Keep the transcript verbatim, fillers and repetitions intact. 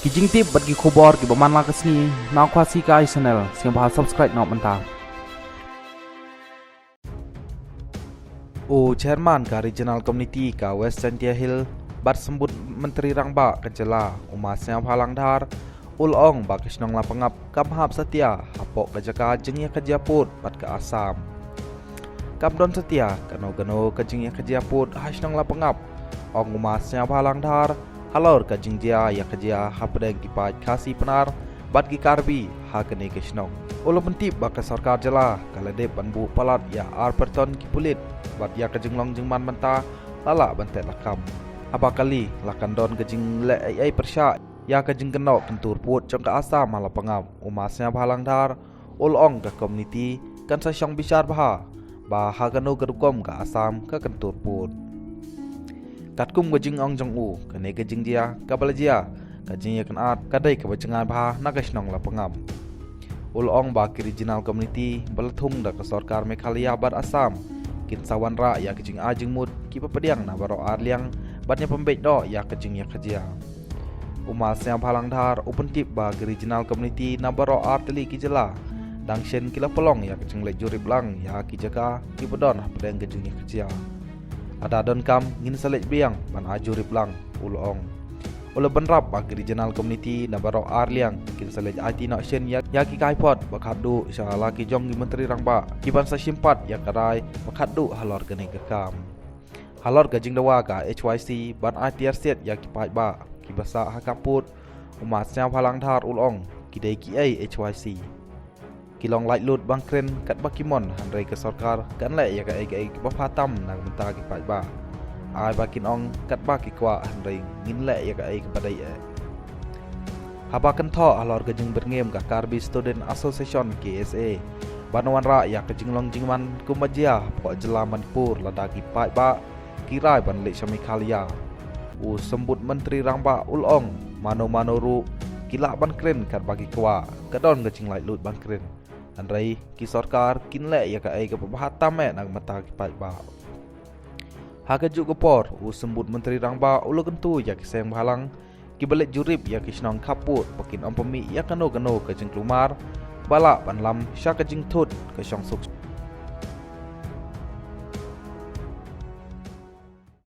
Ki jingtip bad ki khubor kiba man la ka sngi na Khasi Kai Channel, sngewbha subscribe noh mynta. U Chairman ka Regional Committee ka West Jaintia Hills bad Symbud Myntri Rangbah ka jylla, u Ma Sniawbhalang Dhar, u la ong ba ka shnong Lapangap kam hap satia hapoh ka jaka jingïakajia pud bad ka Assam. Kam don satia kano kano ka jingïakajia pud ha shnong Lapangap, ong u Ma Sniawbhalang Dhar, halor ka jingjia ïakajia hapdeng ki paid Khasi Pnar bad ki Karbi ha kane ka shnong. U la pyntip ba ka sorkar jylla ka la dep ban buh palat ïa arphew ton ki pulit bad ïa ka jinglong jingman bynta la lah ban teh lakam. Haba kali la kan don ka jingleh ei ei pyrshah ïa ka jingkynnoh kyntur pud jong ka Assam ha Lapangap, u Ma Sniawbhalang Dhar u la ong ka committee kan sa shong bishar bha ba ha kano ka rukom ka Assam ka kyntur pud. Katkum ka jingong jong u, kane ka jingjia kaba la jia ka jingïakynad ka dei kaba jngai bha na ka shnong Lapangap. U la ong ba ki Regional Committee ba la thung da ka sorkar Meghalaya bad Assam kin sa wanrah ïa ka jingai jingmut kiba pdiang na baroh ar liang ban ïa pynbeit noh ïa ka jingïakajia. U Ma Sniawbhalang Dhar u pyntip ba ki Regional Committee na baroh ar tylli ki jylla dang shen ki la pynlong ïa ka jingleit jurip lang ïa ki jaka kiba don hapdeng ka jingïakajia. Lada donkam ngin sa leit biang ban ai jurip lang, u la ong. U la bynrap ba ki Regional Committee na baroh ar liang kin sa leit aiti noh shen ïa, ïa ki kaiphod ba khatduh sha la ki jong ki Myntri Rangbah kiban sa shim pat ïa ka rai ba khatduh halor kane ka kam. Halor ka jingdawa ka H Y C ban ai tiar siat ïa ki paidbah kiba sah ha ka pud, u Ma Sniawbhalang Dhar u la ong, ki dei kiei H Y C? Ki long laitluid bangkren katba ki mon, hynrei ka sorkar kan leh ïa kaei kaei kaba bha tam na ka bynta ki paidbah. Ai ba kin ong katba ki kwah, hynrei ngin leh ïa kaei kaba dei eh. Haba kynthoh halor ka jingbyrngem ka Karbi Student Association, K S A, ban wanrah ïa ka jinglong jingman kumba jia hapoh jylla Manipur lada ki paidbah ki rai ban leit sha Meghalaya, u Symbud Myntri Rangbah u la ong, mano mano ruh ki lah ban kren katba ki kwah, ka don ka jinglaitluid bangkren. Hynrei ki sorkar kin leh ïa kaei kaba bha tam eh na ka bynta ki paidbah. Ha kajuh ka por, u Symbud Myntri Rangbah u la kyntu ïa ki seng bhalang kiba leit jurip ïa ki shnong khappud ba kin ym pynmih ïa kano kano ka jingkulmar ba lah ban lam sha ka jingthut ka shongsuk.